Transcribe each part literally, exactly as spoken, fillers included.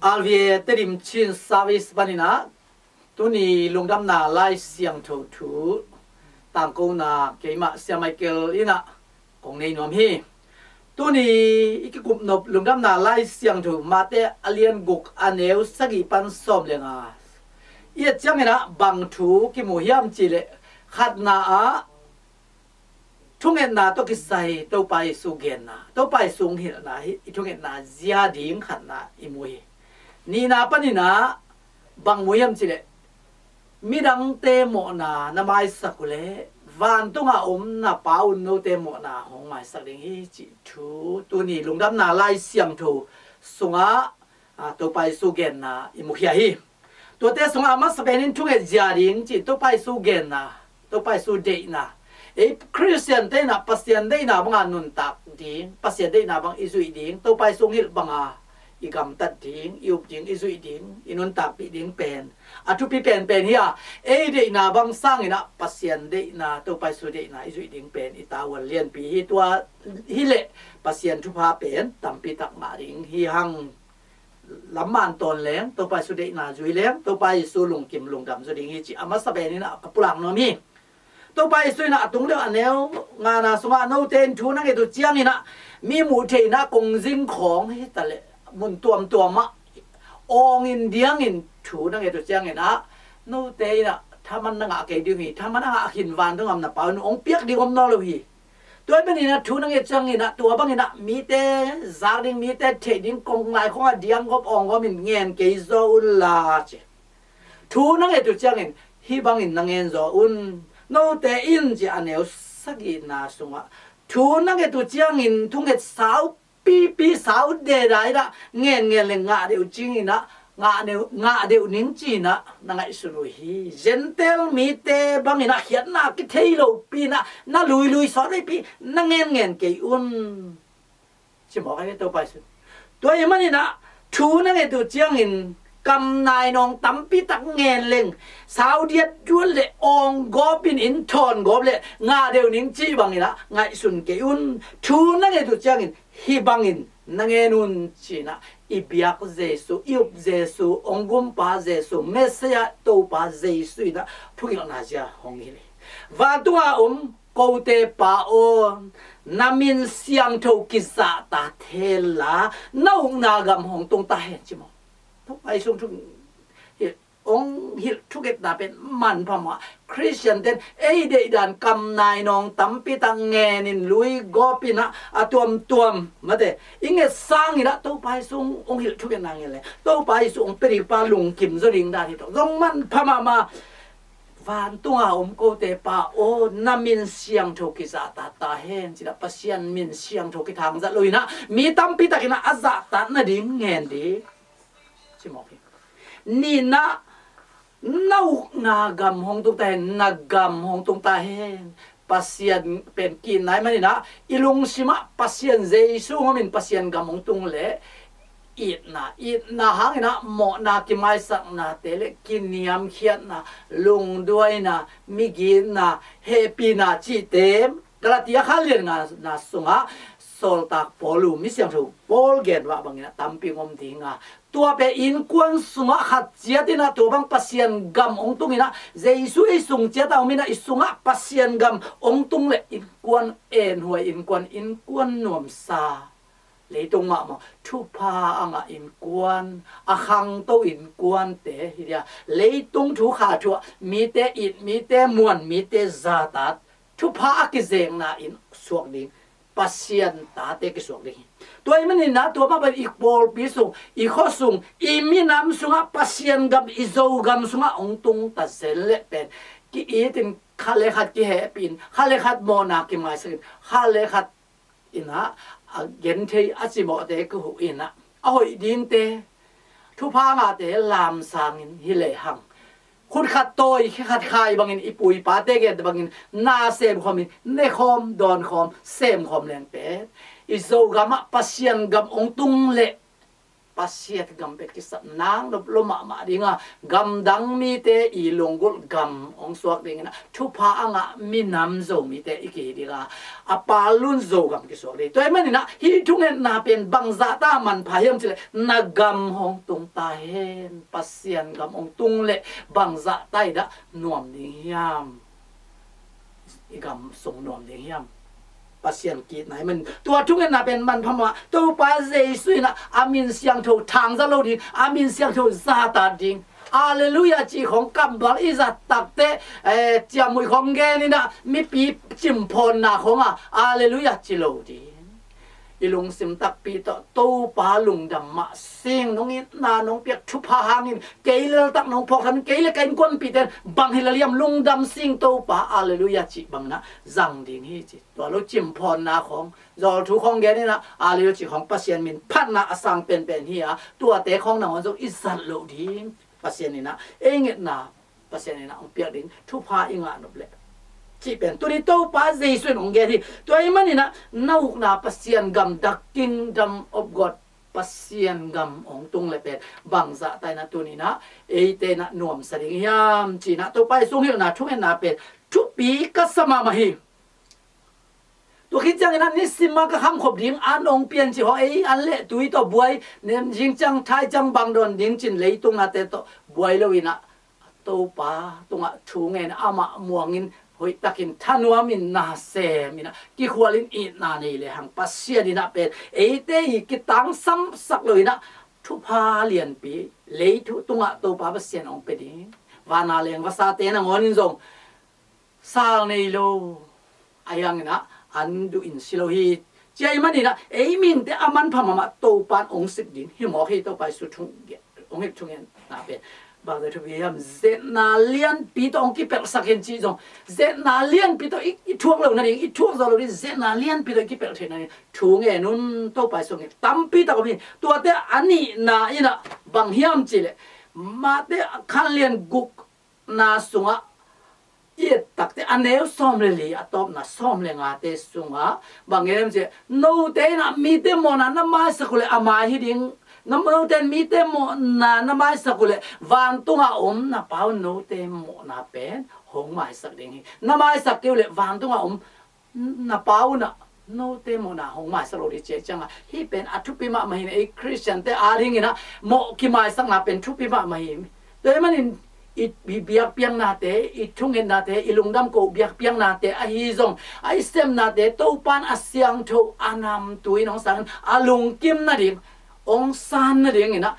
R V A Tedim Chin Service panin ah tuni lungdamna Lai Siangtho thu tangkona keimah Sia Michael in ah kong nei nuam hi. Tuni i kikupnop lungdamna Lai Siangtho Mate a lian guk a neu sagih pan sawm le nga i et ciangin ah bang thu kimu hiam cih leh, khatna ah thungetna tawh kisai Topa Jesu genna, Topa Jesu hong hilhna hi i thungetna zia ding khatna i mu hi. Nihna panin ah bang mu hiam cih leh, midangte mawhna na maisak uh leh vantung a om na Pa un note mawhna hong maisak ding hi cih thu tuni lungdamna Lai Siangtho sungah, ah, Topa Jesu genna i mukhia hi. Tuate sungah a masa penin thunget zia ding cih Topa Jesu genna, Topa Jesu deihna. Ei Khristian te in ah Pasian deihna banga nuntak ding, Pasian deihna bang i zuih ding, Topa Jesu hong hilh banga i gamtat ding, i up ding, i zuih ding, i nuntakpih ding pen a thupi penpen hi a, ei deihna bang sangin ah Pasian deihna, Topa Jesu deihna i zuih ding pen i tavuan lianpi hi. Tua hileh Pasian thupha pen tampi tak ngah ding hi hang. Lamman tawn leng, Topa Jesu deihna zui leng, Topa Jesu lungkim lungdam zaw ding hi cih a masa penin ah ka pulak nuam hi. Topa Jesu in ah a tung deuh a neu ngana sungah note in thu na nget uh ciangin ah mi muh theihna kong zing khawng hi ta leh mun tuamtuam ah awngin diangin thu na nget uh ciangin ah note in ah thaman na ngah kei ding hi, thaman a ngah khin vantung a om na Pa un hong piak ding om nawn lo hi. Tua ahih manin ah thu na nget ciangin ah tua bangin ah mite zak ding, mite theih ding kong lai khong a diang gawp awng gawp in ngen kei zaw un la ci. Thu na nget uh ciangin hih bangin na ngen zaw un. Note in ci a neu sagihna sungah thu na nget uh ciangin thunget sau pipi sau deda in ah ngen ngen le ngah deuh cingin ah ngah deuh, ngah deuh ning ci-in ah na ngaihsun uh hi. Gentile mite bangin ah khiatna kithei lopi in ah na luilui sawt veipi na ngen ngen kei un. Ci mawk ahi Topa Jesu. Tua ahih manin ah thu na nget uh ciangin kam nai nawng tampi tak ngen leng, sau diat duat le awng gawp in inn thawn gawp le ngah deuh ning cih bangin ah ngaihsun kei un. Thu na nget uh ciangin hih bangin na ngen un ci-in ah i biak Jesu, i up Jesu, hong gumpa Jesu, Messiah Topa Jesu in ah thungetna zia hong hilh hi. Vantung a om kote Pa aw, na min siangtho kizahtak ta hen la, na ukna gam hong tung ta hen ci maw. Topa Jesu thu hi hong hilh thungetna pen manpha mah. Khristian ten ei deihdan kam nai nawng tampi tak ngenin lui gawp in ah a tuamtuam mate i nget sangin ah Topa Jesu hong hilh thungetna ngen leng Topa Jesu hong pia ding pa lungkim zaw ding dan hi tawh zong manpha mahmah. Vantung a om kote Pa aw, na min siangtho kizahtak ta hen ci-in ah Pasian min siangtho kithangzat lo in ah mi tampi takin ah a zahtak nading ngen ding. Ci mawk hi. Nihna, na ukna gam hong tung ta hen, na gam hong tung ta hen. Pasian pen ki-itna ahih manin ah i lungsim ah Pasian Jesu hong om in Pasian gam hong tung leh itna, itna hangin ah mawhna kimaisaknate le kiniamkhiatna, lungduaina, migitna, hehpihna cihte Galatia khat lian ngana sungah sawltak Paul uh, mi siangtho Paul gen mah bangin ah tampi hong om ding a, tua pen innkuan sungah khat ciat in ah tua bang Pasian gam hong tung in ah Jesu i sung ciat a om in ah i sungah Pasian gam hong tung leh innkuan enhuai, innkuan, innkuan nuamsa, leitung mahmah thupha a ngah innkuan, a khangto innkuante hi dia. Leitung thu kha thu ah mite it, mite muan, mite zahtak, thupha a kizekna in suak ding Pasian tate kisuak ding hi. Tua ahih manin ah tua mah bang i pawlpi sung, i khua sung, i minam sungah Pasian gam, i Zogam sungah hong tung ta zen leh pen ki-it in, khat le khat kihehpih in, khat le khat mawhna kimaisak in, khat le khat in ah a genthei a cimawhte kihuk in ah a hoih dingte, thupha ngahte lamsang in hi lehang, khut khat tawi khe khat khai bangin i pu i pate gen bangin na semkhawm in, nekhawm, dawnkhawm, semkhawm leng pen i Zogam ah Pasian gam hong tung leh Pasian gam pek kisap nang lo, lo mahmah ding a, gamdang mite i lunggulh gam hong suak dingin a, thupha a ngah minam Zomite i kihi ding a, a palun Zogam kisuak ding. Tua ahih manin a, hih thungetna pen bangzah ta manpha hiam cih leh, na gam hong tung ta hen, Pasian gam hong tung leh bangzah ta i dah nuam ding hiam? I gam sung nuam ding hiam? Pasian ki-itna ahih manin tua thungetna pen manpha mah. Topa Jesu in a, a min siangtho thangzak lo ding, a min siangtho zahtak ding. Alleluia cih khawng kammal i zat takteh, eh, ciamnuih khawng gen in a, mipi cimphawnna khawng a, Alleluia ci lo ding. I lungsim takpi tawh Topa lungdam mah sing, nong itna nong piak thupha hangin, kei leltak nong phawk tham, kei le ka innkuanpihte in bang hi lel hiam, lungdam sing Topa, Alleluia cih bangin a zang ding hi ci. Tua lo cimphawnna khawng, zawlthu khawng gen in a, Alleluia cih khawng Pasian min phatna a sang penpen hi a, tuate khawng nangawn zong i zat loh ding. Pasian in a, ei ngetna Pasian in a hong piak ding thupha i ngah nop leh cih pen tuni Topa Jesu in hong gen hi. Tua ahih manin a, na ukna Pasian gam, the kingdom of God, Pasian gam hong tung leh pen bangzah ta in a, tuni in a, eite in a nuamsa ding hiam cih in a, Topa Jesu hong hilhna thungetna pen thupi ka sa mahmah hi. Tua khit ciangin a, nisim a ka khamkhop ding an hong pian cih hawh, ei an le tui tawh buai, nem zing ciang thai ciang bang dawn ding cin leitung nate tawh buai lo in a, Topa tungah thu ngen, amah muangin, hoihtakin, thanuamin, na semin a, kikhualin, itna nei lehang Pasian in a pen eite i kitangsamsak lo in a, thupha lianpi lei thu tungah Topa Pasian hong pia ding. Vana leng vasate nangawnin zong sal nei lo, a hiangin a, an duh in si lo hi. Tua ahih manin a, ei minte a manpha mahmah Topa in hong sik ding hi mawk hi. Topa Jesu thu ngen, hong hilh thungetna pen bangzah thupi hiam? Zetna lianpi tawh hong kipelhsak in cih zong, zetna lianpi tawh i, i thuak lo nading, i thuak zo lo ding, zetna lianpi tawh i kipelh theih nading thu ngen un. Topa Jesu hong hilh tampi tak om hi. Tuate a nihna in a, bang hiam cih leh, Mate khanlian guk na sungah i et takteh, a neu sawm le li, a tawpna sawm le ngate sungah bang gen hiam cih leh, note in a mite mawhna na maisak uh leh a mai hi ding, na, note in mite mawhna na maisak uh leh vantung a om na Pa un note mawhna pen hong maisak ding hi. Na maisak kei uh leh vantung a om na Pa un a note mawhna hong maisak lo ding ci ahih ciangin a, hih pen a thupi mahmah hi in a, ei Khristiante adingin a mawh kimaisakna pen thupi mahmah hi. Tua ahih manin i, i biakpiaknate, i thungetnate, i lungdam ko biakpiaknate ahi zong, a i sepnate Topa in a siangtho a namtui in hong sangin a lungkim nading, hong san nadingin a,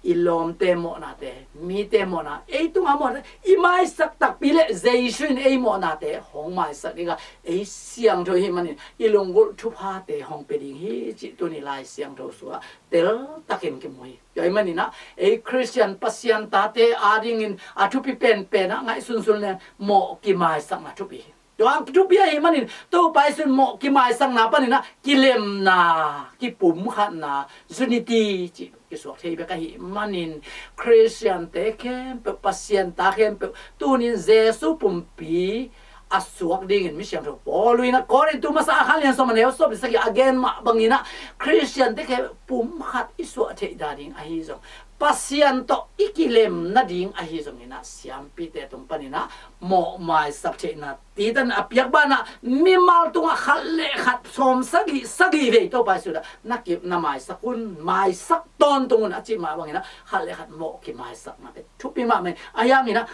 i lawmte mawhnate, mite mawhna, ei tunga mawhnate i maisak takpi leh Jesu in ei mawhnate hong maisak ding a, ei siangtho i hih manin i lunggulh thuphate hong pia ding hi cih tuni Lai Siangtho sungah teltakin kimu hi. Tua ahih manin a, ei Khristian Pasian tate adingin a thupi penpen a ngaih sunsun leng mawh kimaisakna thupi hi. Tua thupi ahih manin Topa Jesu in mawh kimaisakna panin a kilemna, kipumkhatna, unity cih kisuak thei bek ahih manin, Khristiante khempeuh, Pasian ta khempeuh, tunin Jesu pumpi a suak dingin mi siangtho Paul in a Korintu masa a khanlian sawm a neu sawm le sagih a gen mah bangin a, Khristiante khempeuh pumkhat i suah theih nading ahi zong, Pasian tawh i kilem nading ahi zongin a, siampite tung panin a mawh maisak theihna titan a piak banah, mimal tungah khat le khat sawm sagih, sagih vei Topa Jesu in a na ki, na maisak un, maisak tawntung un a cih mah bangin a, khat le khat mawh kimaisakna pen thupi mahmah hi. A hiangin a,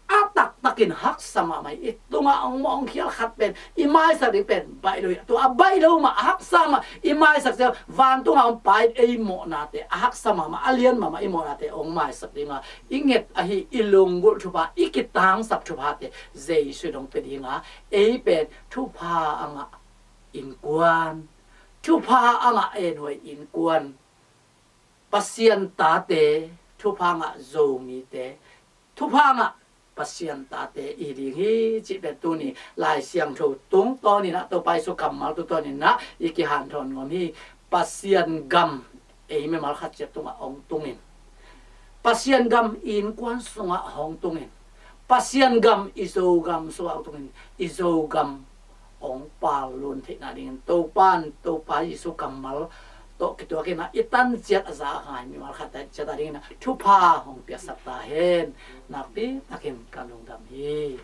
a taktakin haksa mahmah hi. I tungah hong mawh hong khial khat pen, i maisak ding pen baih lo hi. Tua a baih lo mah, a haksa mah i maisak ciang, vantungah hong Pa in ei mawhnate, a haksa mahmah, a lian mahmah i mawhnate hong maisak ding a, i nget ahi i lunggulh thupha, i kitangsak thuphate Jesu in hong pia ding a, ei pen thupha a ngah innkuan, thupha a ngah enhuai innkuan, Pasian tate, thupha a ngah Zomite, thupha a ngah Pasian tate i hi ding hi cih pen tuni Lai Siangtho tungtawnin a, Topa Jesu kammal tungtawnin a i kihanthawn nuam hi. Pasian gam ei mimal khat ciat tungah hong tungin, Pasian gam i innkuan sungah hong tungin, Pasian gam i Zogam sungah hong tungin, i Zogam hong pallun theih nadingin Topa in, Topa Jesu kammal tawh kituakin ah i tan ciat a za a ngai mimal khat ciat a dingin ah thupha hong piaksak ta hen. Nakpi takin ka lungdam hi.